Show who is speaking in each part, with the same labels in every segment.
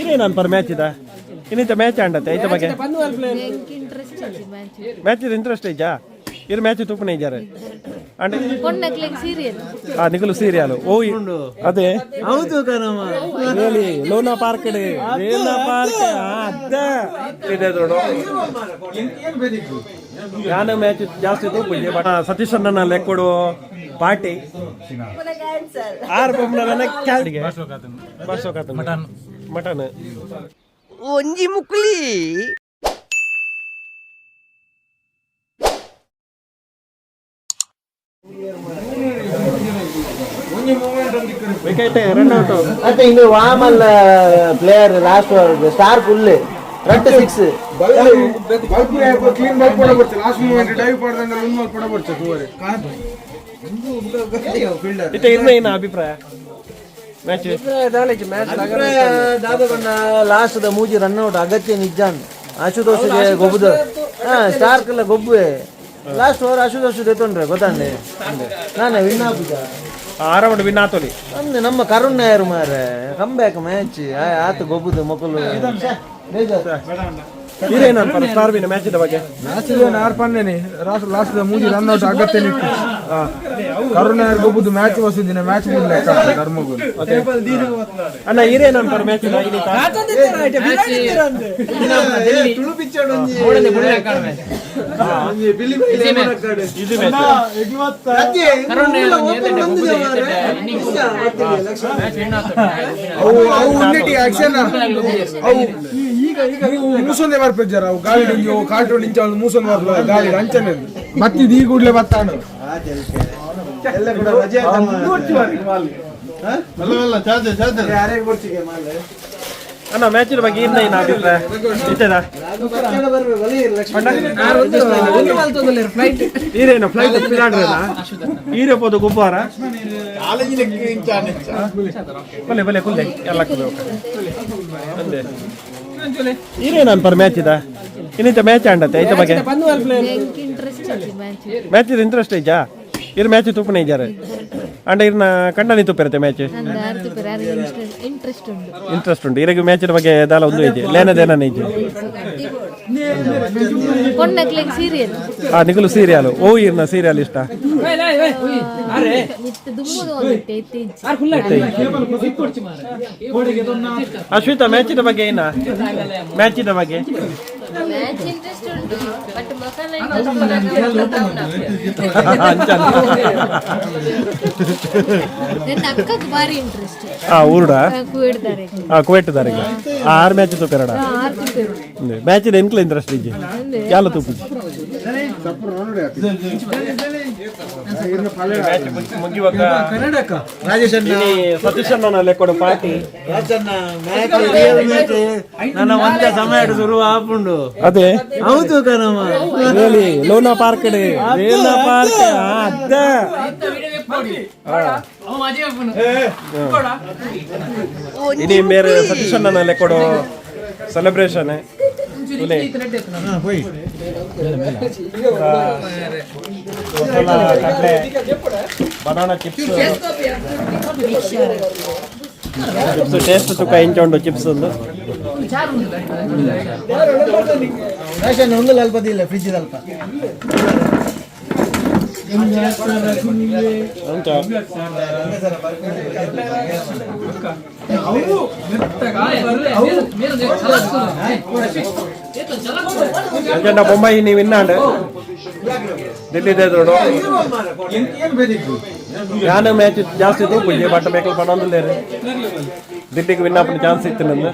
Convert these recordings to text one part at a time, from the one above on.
Speaker 1: ಇರೇನು ಪರ್ match ಇದ ಇನ್ನಿಂತ match ಆಂಡತ್ತೆ ಐತ ಬಗ್ಗೆ.
Speaker 2: ಎಂಕ್ ಇಂಟ್ರೆಸ್ಟ್ ಇಜ್ಜಿ ಮ್ಯಾಚ್.
Speaker 1: Match interest ಇಜ್ಜಾ? ಇರ್ ಮ್ಯಾಚ್ ತೂಪುನ ಇಜ್ಜಾರೆ ಅಂಡ್
Speaker 2: ಪೊಣ್ಣಕ್ಲೆಗ್ ಸೀರಿಯಲ್.
Speaker 1: ಆ ನಿಕುಲು ಸೀರಿಯಲ್ ಓ ಅದೇ.
Speaker 3: ಹೌದು ಕಣಮ್ಮ.
Speaker 1: Really Luna Park, Luna Park ಅದ ಇದೆ ನೋಡು. ಯಾನ ಮ್ಯಾಚ್ ಜಾಸ್ತಿ ತೂಪುಜಿ, ಬಟ್ ಸತೀಶ್ ಅಣ್ಣನ ಲೆಕ್ಕೊಡು ಪಾರ್ಟಿ ಆರು ಬೊಮ್ಮನ. Mutton mutton.
Speaker 4: ಒಂಜಿ ಮುಕ್ಲಿ.
Speaker 1: Wicket run out.
Speaker 3: ಮತ್ತೆ ಇಂದು ವಾಮಲ್ಲ ಪ್ಲೇಯರ್ ಲಾಸ್ಟ್ ಸ್ಟಾರ್ ಫುಲ್ ರಟ್ಟು ಸಿಕ್ಸ್.
Speaker 5: ಕ್ಲೀನ್ ಬಾಲ್ ಪಡ ಬರ್ತಾರೆ. ಲಾಸ್ಟ್ ಮೂಮೆಂಟ್ ಡೈವ್ ಪಡ್ದಂದ್ರೆ ಒಂದು ಬಾಲ್ ಪಡ ಬರ್ತಾರೆ ತೂವರೆ.
Speaker 1: ಇತ್ತೆ ಇನ್ನ ಏನ ಅಭಿಪ್ರಾಯ ಮ್ಯಾಚ್?
Speaker 3: ದಾದ ಬಣ್ಣ ಲಾಸ್ಟ್ the ಮೂಜಿ ರನ್ ಔಟ್ ಅಗತ್ಯ ನಿಜಾನ್ ಆಶುತೋಷ್ ಗೊಬ್ಬುದು. ಹಾ, ಸ್ಟಾರ್ಕ್ ಎಲ್ಲ ಗೊಬ್ಬುವೆ. ಲಾಸ್ಟ್ ಓವರ್ ಆಶುತೋಷ್ ದೆತ್ತೊಂಡ್ರೆ ಗೊತ್ತಾಂಡೆ ನಾನೇ ವಿನ್ ಆಪುಜ.
Speaker 1: ಆರಾಮ ವಿನ್ ಆತೋಲಿ.
Speaker 3: ಅಂದೆ ನಮ್ಮ ಕರುಣ್ ನಾಯರ್ ಮಾರೆ ಕಮ್ ಬ್ಯಾಕ್ ಮ್ಯಾಚ್ ಆತ ಗೊಬ್ಬುದು ಮೊಕಲು ಬೇಜಾರ್.
Speaker 1: ಇದೇನು ಸ್ಟಾರ್ ವಿನ್ ಮ್ಯಾಚ್ ಬಗ್ಗೆ?
Speaker 5: ಮ್ಯಾಚ್ ನಾರ್ ಪನ್ನೇನೆ ಲಾಸ್ಟ್ ಲಾಸ್ಟ್ ಮೂಜಿ ರನ್ ಔಟ್ ಅಗತ್ಯ ನಿಟ್ಟು ಕರುಣ್ ಗೊಬ್ಬುದು ಮ್ಯಾಚ್ ವಸುದಿನ ಮ್ಯಾಚ್ ಲೆಕ್ಕ ಧರ್ಮಗುರು.
Speaker 1: ಅಣ್ಣ, ಇರೇನು ಮ್ಯಾಚ್?
Speaker 3: ತುಳು ಪಿಕ್ಚರ್.
Speaker 1: ಇದು ಮ್ಯಾಚ್.
Speaker 5: ಅವು ಅವು ಉನ್ನಿಟಿ ಆಕ್ಷನ್ ಅವು ಮೂಸೊಂದೇ ಬರ್ಪೆಜ್ಜಾರ. ಅವು ಗಾಳಿ ಡಿಂಗಿ ಕಾರ್ಟೂನ್ ಇಂಚ ಒಂದು ಮೂಸೊಂದು ಬರ್ಲ ಗಾಳಿ ಅಂಚನೆ ಮತ್ತಿದ್ ಈ ಕೂಡ್ಲೆ ಬತ್ತಾನು.
Speaker 3: ಎಲ್ಲ ಕೂಡ ರಜೆ.
Speaker 1: ಅಣ್ಣ, ಮ್ಯಾಚಿನ ಬಗ್ಗೆ ಇನ್ನ ಏನು ಅಭಿಪ್ರಾಯ ಇತ್ತದ? ಈರೇನು ಫ್ಲೈಟ್ ಪಿರಾಡ್ರೇನಾ? ಈರೇ ಪೋದು ಗುಬ್ಬಾರ. ಬಲೆ ಬಲೆ ಕುಲ್ಲೆ ಎಲ್ಲ ಕುಲ್ಲೆ. ಅಂದೆ ಈರೇನು ಪರ್ ಮ್ಯಾಚ್ ಇದ ಇನ್ನಿಂತ ಮ್ಯಾಚ್ ಆಂಡತ್ತೆ ಐತ ಬಗ್ಗೆ?
Speaker 2: ಎಂಕ್ ಇಂಟ್ರೆಸ್ಟ್ ಇಜ್ಜಿ ಮ್ಯಾಚ್.
Speaker 1: Match interest ಇಜ್ಜಾ? ಇರ್ ಮ್ಯಾಚ್ ತೂಪುನ ಇಜ್ಜಾರೆ ಅಂಡ ಇರ್ನ ಕಂಡನಿ ತೂಪಿರತ್ತೆ ಮ್ಯಾಚ್.
Speaker 2: ಅಂದ್ ಆರ್ತಿ ಪೆರ ಇಂಟ್ರೆಸ್ಟ್ ಉಂಡು.
Speaker 1: ಇಂಟ್ರೆಸ್ಟ್ ಉಂಟು. ಇರಗೆ ಮ್ಯಾಚಿನ ಬಗ್ಗೆ ದಾಲ ಒಂದು ಇಜ್ಜಿ, ಲೇನ ದೇನ ಇಜ್ಜಿ.
Speaker 2: ಪೊಣ್ಣಕ್ಲೆಗ್ ಸೀರಿಯಲ್.
Speaker 1: ಆ ನಿಕುಲು ಸೀರಿಯಲ್ ಓ ಇರ್ನ ಸೀರಿಯಲ್ ಇಷ್ಟ?
Speaker 2: ಮಿತ್ತು ದುಂಬುದು ಒಂದಿತ್ತೆ ಇತ್ತೆ ಇಜ್ಜಿ.
Speaker 1: ಅಶ್ವಿತಾ, ಮ್ಯಾಚಿನ ಬಗ್ಗೆ ಏನ, ಮ್ಯಾಚಿನ ಬಗ್ಗೆ?
Speaker 2: ಮ್ಯಾಚ್ ಇಂಟ್ರೆಸ್ಟ್ ಉಂಟು, ಬಟ್ ಮಸಾಲ ಇಂಟ್ರೆಸ್ಟ್.
Speaker 1: ಅಂಚ.
Speaker 2: ನನ್ನ ಅಕ್ಕಗ್ ಬಾರಿ ಇಂಟ್ರೆಸ್ಟ್.
Speaker 1: ಆ ಊರುಡ.
Speaker 2: ಕುವೇಡ್ದಾರೆ.
Speaker 1: ಆ ಕುವೆಟ್ದಾರಿಗೆ ಆರು ಮ್ಯಾಚ್ ತೂಪೆರಡ.
Speaker 2: ಆರ್ತಿ ಪೆರು.
Speaker 1: ಮ್ಯಾಚ್ ಎಂಕ್ಲ ಇಂಟ್ರೆಸ್ಟ್ ಇಜ್ಜಿ, ಯಾಲ ತೂಪುಜಿ. ಮ್ಯಾಚ್ ಮುಗಿಯುವಾಗ
Speaker 3: ರಾಜೇಶ್ ಅಣ್ಣ.
Speaker 1: ಸತೀಶ್ ಅಣ್ಣನ ಲೆಕ್ಕೊಡು party.
Speaker 3: Rajanna, match real match ನನ್ನ ಒಂದೇ ಸಮಯ ಶುರು ಆಪುಂಡು.
Speaker 1: ಅದೇ.
Speaker 3: ಹೌದು ಕಣಮ್ಮ.
Speaker 1: Really Luna Park, Luna Park ಅದ. ಇನಿ ಮೇರೆ ಸತೀಶ್ ಅಣ್ಣನ ಲೆಕ್ಕೊಡು ಸೆಲೆಬ್ರೇಷನ್. ಕಡಲೆ, ಬನಾನಾ ಚಿಪ್ಸ್, ಚಿಪ್ಸ್ ಟೇಸ್ಟ್ ತುಕ ಇಂಚ ಉಂಡು ಚಿಪ್ಸ್ ಒಂದು.
Speaker 3: ರಾಜಣ್ಣ, ಒಂದು ಅಲ್ಪ ಇಲ್ಲ ಫ್ರಿಜ್ ಅಲ್ಪ.
Speaker 1: ಅಂಚ. ಅಂಚಂಡ ಬೊಂಬಾಯಿ ನೀವು ಇನ್ನಾಂಡ್ ದಿಲ್ಲಿ ದೇದೋಡು. ಯಾನ ಮ್ಯಾಚ್ ಜಾಸ್ತಿ ತೂಪುಜಿ, ಬಟ್ ಮೇಕಲ್ ಪಣೊಂದುಲ್ಲೇರು ದಿಲ್ಲಿಗೆ ವಿನ್ ಆಪುನ ಚಾನ್ಸ್ ಇತ್ತು ನಂದು.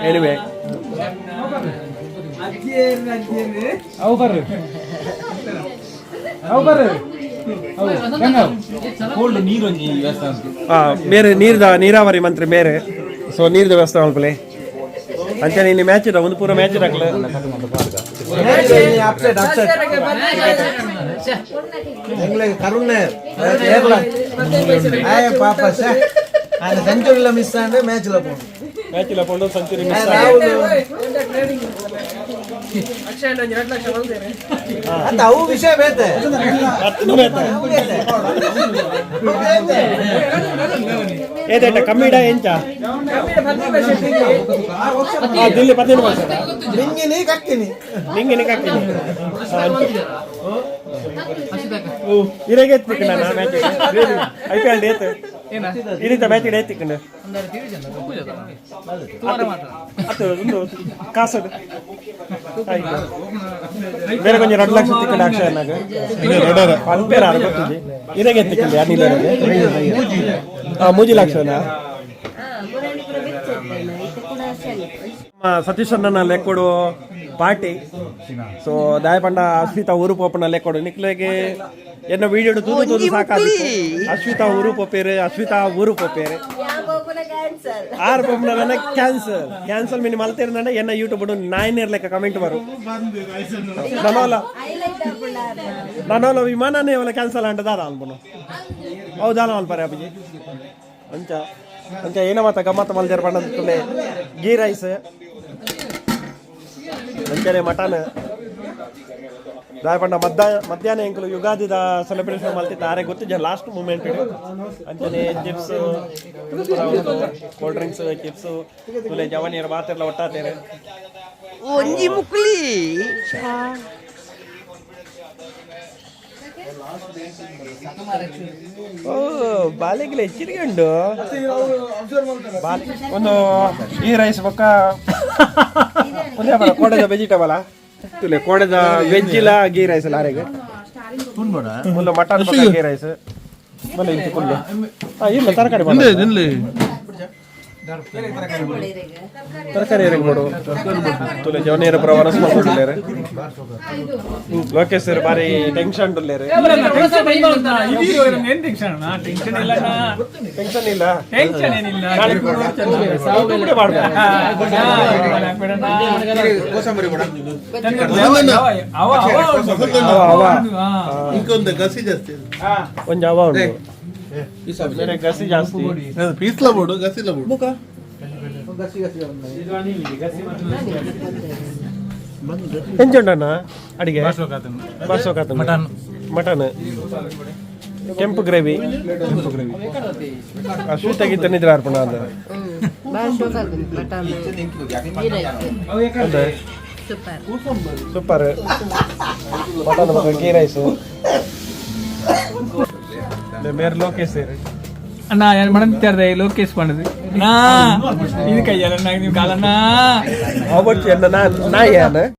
Speaker 1: ಎನಿವೆ.
Speaker 5: ಅವು ಬರ್ರಿ, ಅವು ಬರ್ರಿ.
Speaker 1: ಆ ಮೇರೆ ನೀರ್ದ ನೀರಾವರಿ ಮಂತ್ರಿ ಮೇರೆ, ಸೊ ನೀರ್ದ ವ್ಯವಸ್ಥೆ ಮಲ್ಪಲೆ. ಅಂಚನೆ ಇನ್ನು ಮ್ಯಾಚ್ ಇದ ಒಂದು ಪೂರ ಮ್ಯಾಚ್ ಇರಕ್ಲ.
Speaker 3: ಅಪ್ಸೆಟ್ ಅಪ್ಸೆಟ್ ಎಂಗ್ಲೆಗ್ ಕರುಣ್ ನಾಯರ್ ಆಯ ಪಾಪ ಶ್ಯೆ. ఆయన సెంచరీలో మిస్ అంటే మ్యాచ్ లో పోండు.
Speaker 1: ಮ್ಯಾಚ್ ಇಲ್ಲ ಪೋಂಡು, ಸೆಂಚುರಿ ಮಿಸ್.
Speaker 3: ರಾಹುಲ್. ಅಂತ ಅವು ವಿಷಯ ಬೇತೆ.
Speaker 1: ಅತ್ತನು ಬೇತೆ. ಏತೈಟ ಕಮ್ಮಿಡ ಎಂಚ? ಆ, ದಿಲ್ಲಿ 15 ವರ್ಷ.
Speaker 3: ನಿಂಗಿನಿ ಕಕ್ಕಿನಿ.
Speaker 1: ನಿಂಗೆ ನಿಂಗೆ ಹಾಕ್ತೀನಿ. ಇರೆಗೆ ಎತ್ತಿಕ್ಕಣ ಮ್ಯಾಚ್ ಐಪಿಎಲ್ ಡೇತ್ ಈ ರೀತಿ ಮ್ಯಾಚ್ ಡೇತ್ ತಿಕ್ಕಂಡು ಅತ್ತು ಒಂದು ಕಾಸು ಆಯ್ತು. ಬೇರೆ ಕೊಂಚ 2 ಲಕ್ಷ ತಿಕ್ಕಂಡು ಅಕ್ಷಯ ನಾಗ ಪನ್ಪೇರ ಆರು ಗೊತ್ತಿದೆ ಇರೆಗೆ ಎತ್ತಿಕ್ಕಂಡು ಅನಿಲ್ ಹಾ ಮೂಜಿ ಲಕ್ಷನಾ?
Speaker 2: ಮುರಾಣಿ ಪೂರ ಬೆಚ್ಚ ಇತ್ತೆ ಕೂಡ ಶನಿ.
Speaker 1: ನಮ್ಮ ಸತೀಶ್ ಅಣ್ಣನ ಲೆಕ್ಕೊಡು ಪಾರ್ಟಿ. ಸೊ ದಾಯ ಪಂಡ ಅಶ್ವಿತಾ ಊರು ಪೋಪನ ಲೆಕ್ಕೊಡು ನಿಕ್ಲೆಗೆ ಎನ್ನ ವಿಡಿಯೋ ತೂದು ತೂದು ಸಾಕಾದ. ಅಶ್ವಿತಾ ಊರು ಪೋಪೇರು, ಅಶ್ವಿತಾ ಊರು ಪೋಪೇರು.
Speaker 4: ಕ್ಯಾನ್ಸಲ್.
Speaker 1: ಆರು ಪೋಪನ ಕ್ಯಾನ್ಸಲ್ ಕ್ಯಾನ್ಸಲ್ ಮಿನಿ ಮಲ್ತೇರ್ನಂಡ ಎನ್ನ ಯೂಟ್ಯೂಬ್ ನಾಯಿನ್ ಲೆಕ್ಕ ಕಮೆಂಟ್ ಬರು. ನನೋಲ ನನೋಲ ವಿಮಾನನೇ ಅವಲ ಕ್ಯಾನ್ಸಲ್ ಅಂಡ ದಾದ ಅನ್ಪನು ಹೌದಾ ಅನ್ಪರೆ ಅಪ್ಪಾಜಿ. ಅಂಚ ಅಂಚ ಏನ ಮಾತ ಗಮ್ಮತ್ತ ಮಲ್ದೇರ್ ಪಂಡ ಗೀ ರೈಸ್ ಅಂಚನೆ ಮಟನ್. ದಾಯ ಪಂಡ ಮಧ್ಯಾಹ್ನ ಎಂಕುಲು ಯುಗಾದಿದ ಸೆಲೆಬ್ರೇಷನ್ ಮಲ್ತಿತ್ತ ಆರೆ ಗೊತ್ತಿದ್ದ ಲಾಸ್ಟ್ ಮೂಮೆಂಟ್. ಅಂಚನೆ ಚಿಪ್ಸ್, ಕೋಲ್ಡ್ ಡ್ರಿಂಕ್ಸ್, ಚಿಪ್ಸ್ ತುಲೆ ಜವನಿಯರ ಮಾತೆಲ್ಲ ಒಟ್ಟಾತೇನೆ.
Speaker 4: ಒಂಜಿ ಮುಕ್ಲಿ.
Speaker 1: ಓ ಬಾಲೆಗಿಲ್ಲ ಎಚ್ಚರಿಕೆ ಉಂಡು. ಬಾಲೆ ಒಂದು ಈ ರೈಸ್ ಬೊಕ್ಕ ಒಂದೇ ಬರ ಕೋಡೆದ ವೆಜಿಟೇಬಲ್ ತುಲೆ ಕೋಡೆದ ವೆಜ್ ಇಲ್ಲ ಗೀ ರೈಸ್ ಇಲ್ಲ ಆರೆಗೆ ಮುಲ್ಲ ಮಟನ್ ಬೊಕ್ಕ ಗೀ ರೈಸ್ ಬಲ್ಲ ಇಂಚು ಕುಲ್ಲು. ಹಾ ಇಲ್ಲ ತರಕಾರಿ ಮಾಡು. ತರಕಾರಿ ಏರಿಗೆ ಮಾಡು. ತುಲೆ ಜವನೇರ ಪುರ ವನಸ್ ಮಾಡ್ಕೊಂಡಿಲ್ಲೇರೆ. ಲೋಕೇಶ್ ಸರ್ ಬಾರಿ ಟೆನ್ಷನ್ ಉಲ್ಲೇರೆ. ಟೆನ್ಷನ್ ಇಲ್ಲ. ನಾಳೆ ಕೂಡ ಮಾಡ್ಬೇಕು. ಅವ ಅವ.
Speaker 6: ಇಂಕೊಂದು ಗಸಿ ಜಾಸ್ತಿ.
Speaker 1: ಒಂಜಿ ಅವ ಉಂಡು ಬೇರೆ ಗಸಿ ಜಾಸ್ತಿ.
Speaker 6: ಪೀಸ್ಲ ಬೋಡು ಗಸಿಲ ಬೋಡು.
Speaker 1: ಎಂಚ ಉಂಡಣ್ಣ ಅಡಿಗೆ? ಮಟನ್ ಮಟನ್ ಕೆಂಪು ಗ್ರೇವಿ. ಅಶ್ವಿತ ಗೀತ ನಿದ್ರೆ ಅರ್ಪಣ ಅಂದ.
Speaker 2: ಬಾಳ ಶೋಕ ಆಗುಂಡು mutton ghee rice super.
Speaker 1: Super mutton ಬೊಕ ಗೀ ರೈಸ್ ಮೇರ್ ಲೋಕೇಶ್ ಸೇರಿ.
Speaker 7: ಅಣ್ಣ ಯಾರು ಮಡಂತಿರ್ದೆ ಲೋಕೇಶ್ ಪಂಡದು ನಾ ಇದು ಕೈಯಲ್ಲ ನೀವು ಕಾಲಣ್ಣ.
Speaker 1: ಅವತ್ತು ನಾಯಿ.